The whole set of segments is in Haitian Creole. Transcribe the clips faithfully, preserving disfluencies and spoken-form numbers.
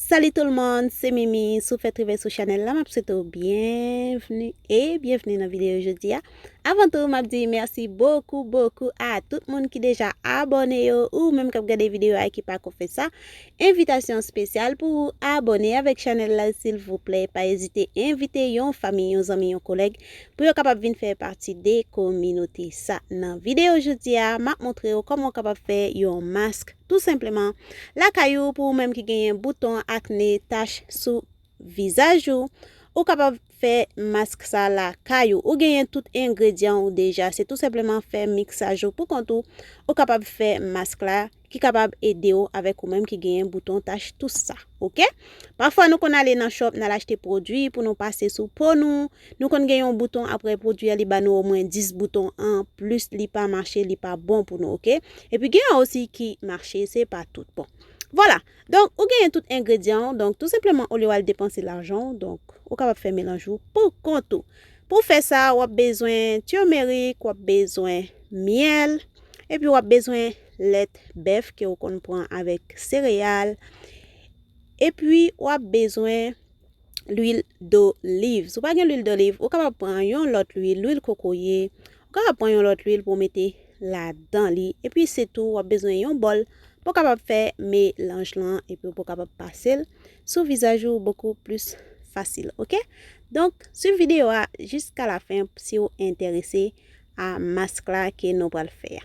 Salut tout le monde, se Mimi. Si w fèk rive sou chanèl la, m ap swete w byenvni e byenvni nan videyo jodi a. Avan tou, m ap di mèsi bokou, bokou a tout moun ki deja abòne yo, ou menm k ap gade videyo a e ki pako fè sa. Envitasyon espesyal pou ou abòne avèk chanèl la, silvouplè. Pa ezite envite yon fanmi, yon zanmi, yon kolèg pou yo kapab vin fè pati de kominote sa. Nan videyo jodi a, m ap montre w kòman w kapab fè yon mask tou senpleman lakay ou, pou ou menm ki genyen bouton, akne, tach sou vizaj ou, ou kapab fè mask sa lakay ou. Ou genyen tout engredyan ou deja, se tou senpleman fè miksaj ou pou kont ou. Ou kapab fè mask la ki kapab ede w avèk ou menm ki genyen bouton, tach, tou sa, oke? Pafwa nou konn ale nan shop, n al achte pwodui pou nou pase sou po nou. Nou konn gen yon bouton, apre pwodui a li ba nou omwen dis bouton an plis, li pa mache, li pa bon pou nou, oke? Epi gen yon osi ki mache, se pa tout. Bon, vwala. Donk, ou genyen tout engredyan w. Donk, tou senpleman, olye w al depanse lajan w, donk, ou kapab fè melanj ou pou kont ou. Pou fè sa, w ap bezwen turmeric, w ap bezwen myèl, epi w ap bezwen lèt bèf ke w konn pran avèk sereyal. Epi, w ap bezwen lwil doliv. Si w pa gen lwil doliv, ou kapab pran yon lòt lwil, lwil kokoye. Ou kapab pran yon lòt lwil pou w mete ladan li. Epi se tou, w ap bezwen yon bòl pou w kapab fè melanj lan, epi pou w kapab pase l sou vizaj ou bokou plis fasil, oke? Donk, swiv videyo a jiska la fen si w enterese a mask la ke nou pral fè a.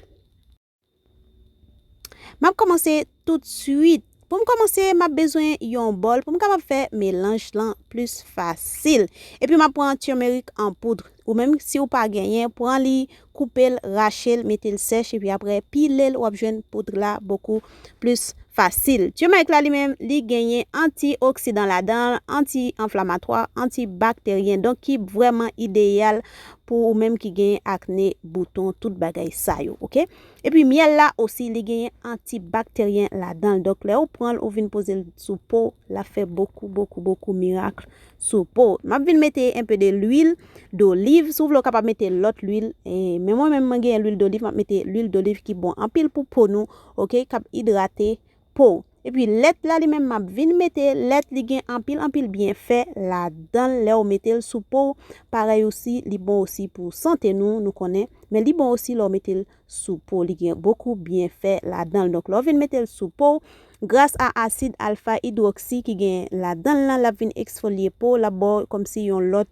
M ap kòmanse toutswit. Pou m kòmanse, m ap bezwen yon bòl pou m kapab fè melanj lan plis fasil. Epi m ap pran turmeric an poud. Ou menm, si w pa genyen, pran li, koupe l, rache l, mete l sèch, epi apre, pile l, w ap jwenn poud la bokou plis fasil. Turmeric la li menm, li genyen antioksidan ladan l, anti-anflamatwa, antibakteryen, donk ki vrèman ideyal pou ou menm ki genyen akne, bouton, tout bagay sa yo, oke? Epi myèl la osi, li genyen antibakteryen ladan l. Donk, lè ou pran l, ou vin poze l sou po, l ap fè bokou, bokou, bokou mirak sou po. M ap vin mete enpe de lwil doliv. Si w vle, w kapab mete lòt lwil. E, men mwen menm, mwen genyen lwil doliv, m ap mete lwil doliv ki bon anpil pou po nou, oke, k ap idrate po. Epi lèt la li menm, m ap vin mete lèt, li gen anpil, anpil byenfè ladan l lè w mete l sou po w. Parèy osi, li bon osi pou sante nou, nou konnen. Men li bon osi lè w mete l sou po. Li gen bokou byenfè ladan l. Donk, lè w vin mete l sou po w, gras a asid alfa idwoksi ki gen ladan l lan, l ap vin eksfolye po w, l ap ba w kòmsi yon lòt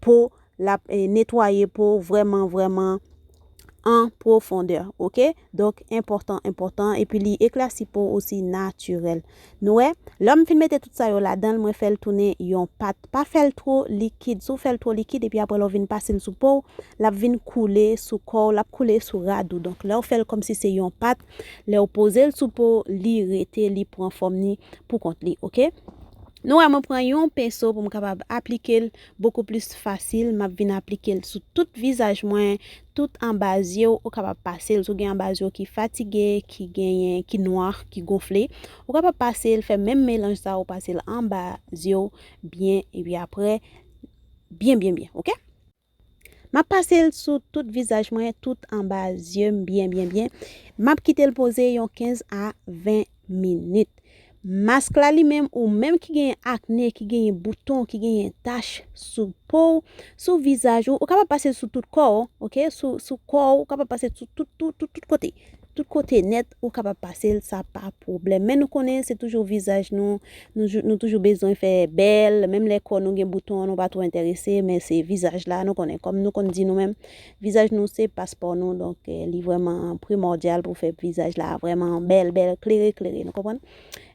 po, l ap, eh, netwaye po w vrèman, vrèman an pwofondè, oke? Donk, enpòtan, enpòtan, epi li eklasi po w osi natirèl. Nou wè, lè m fin mete tout sa yo ladan l, mwen fè l tounen yon pat. Pa fè l twò likid. Si w fè l twò likid, epi apre lè w vin pase l sou po w, l ap vin koule sou kò w, l ap koule sou rad ou. Donk, lè w fè l kòmsi se yon pat, lè w poze l sou po w, li rete, li pran fòm ni pou kont li, oke? Nou wè, mwen pran yon penso pou m kapab aplike l bokou plis fasil. M ap vin aplike l sou tout vizaj mwen, tout anba zye w, ou kapab pase l. Si w gen anba zye w ki fatige, ki genyen, ki nwa, ki gonfle, ou kapab pase l, fè menm melanj sa, ou pase l anba zye w byen, epi apre, byen, byen, byen, oke? M ap pase l sou tout vizaj mwen, tout anba zye m, byen, byen, byen. M ap kite l poze yon kenz a ven minit. Mask la li menm, ou menm ki genyen akne, ki genyen bouton, ki genyen tach sou po w, sou vizaj ou, ou kapab pase l sou tout kò w, oke? Sou, sou kò w, ou kapab pase l sou tout, tout, tout, tout kote. Tout kote nèt, ou kapab pase l, sa pa pwoblèm. Men nou konnen se toujou vizaj nou, nou, jou- nou toujou bezwen fè bèl, menm lè kò nou gen bouton an, nou pa twò enterese, men se vizaj la, nou konnen, kòm nou konn di nou menm, vizaj nou se paspò nou, donk, eh, li vrèman primòdyal pou fè vizaj la vrèman bèl, bèl, klere, klere, nou konprann?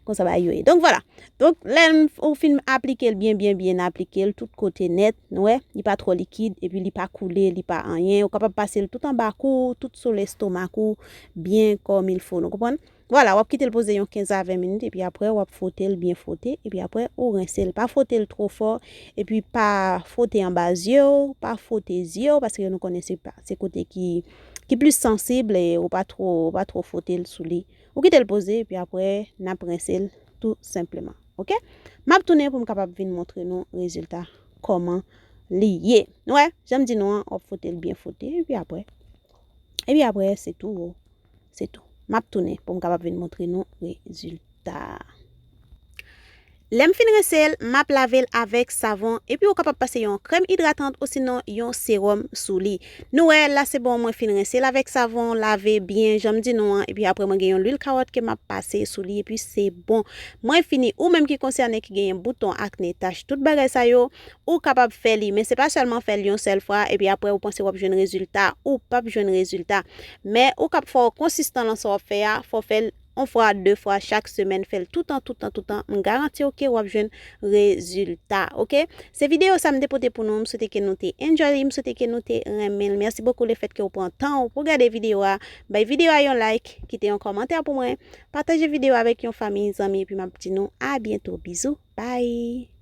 Konsa bagay yo ye. Donk, vwala. Donk, lè n- ou fin aplike l byen, byen, byen, aplike l tout kote nèt, nou wè, li pa twò likid, epi li pa koule, li pa anyen. Ou kapab pase l tout anba kou w, tout sou lestomak ou, byen kòm il fo, nou konprann? Vwala, w ap kite l poze yon kenz a ven minit, epi apre, w ap fwote l byen fwote, epi apre, ou rense l. Pa fwote l twò fò, epi pa fwote anba zye w, pa fwote zye w, paske nou konnen se pa, se kote ki, ki plis sansib, e ou pa twò, ou pa twò fwote l sou li. Ou kite l poze, epi apre, n ap rense l tou senpleman. Oke? M ap tounen pou m kapab vin montre nou rezilta kòman li ye. Nou wè, jan m di nou an, w ap fwote l byen fwote, epi apre, epi apre, se tou, se tou. M ap tounen pou m kapab vin montre nou rezilta. Lè m fin rense l, m ap lave l avèk savon, epi ou kapab pase yon krèm idratant osinon yon sewòm sou li. Nou wè, la se bon, mwen fin rense l avèk savon, lave byen, jan m di nou an, epi apre mwen gen yon lwil kawòt ke m ap pase sou li, epi se bon. Mwen fini, ou menm ki konsène, ki genyen bouton, akne, tach, tout bagay sa yo, ou kapab fè li, men se pa sèlman fè l yon sèl fwa, epi apre ou panse w ap jwenn rezilta, ou p ap jwenn rezilta. Men ou kap fò w konsistan nan sa w ap fè a, fò w fè l yon fwa, de fwa chak semèn, fè l toutan, toutan, toutan. M garanti w ke w ap jwenn rezilta, oke? Se videyo sa m te pote pou nou. M swete ke nou te enjoy li, m swete ke nou te renmen l. Mèsi bokou lefèt ke w pran tan w pou gade videyo a. Bay videyo a yon like, kite yon kòmantè pou mwen, pataje videyo a avèk yon fanmi, zanmi, epi m ap di nou a byento. Bizou, bye!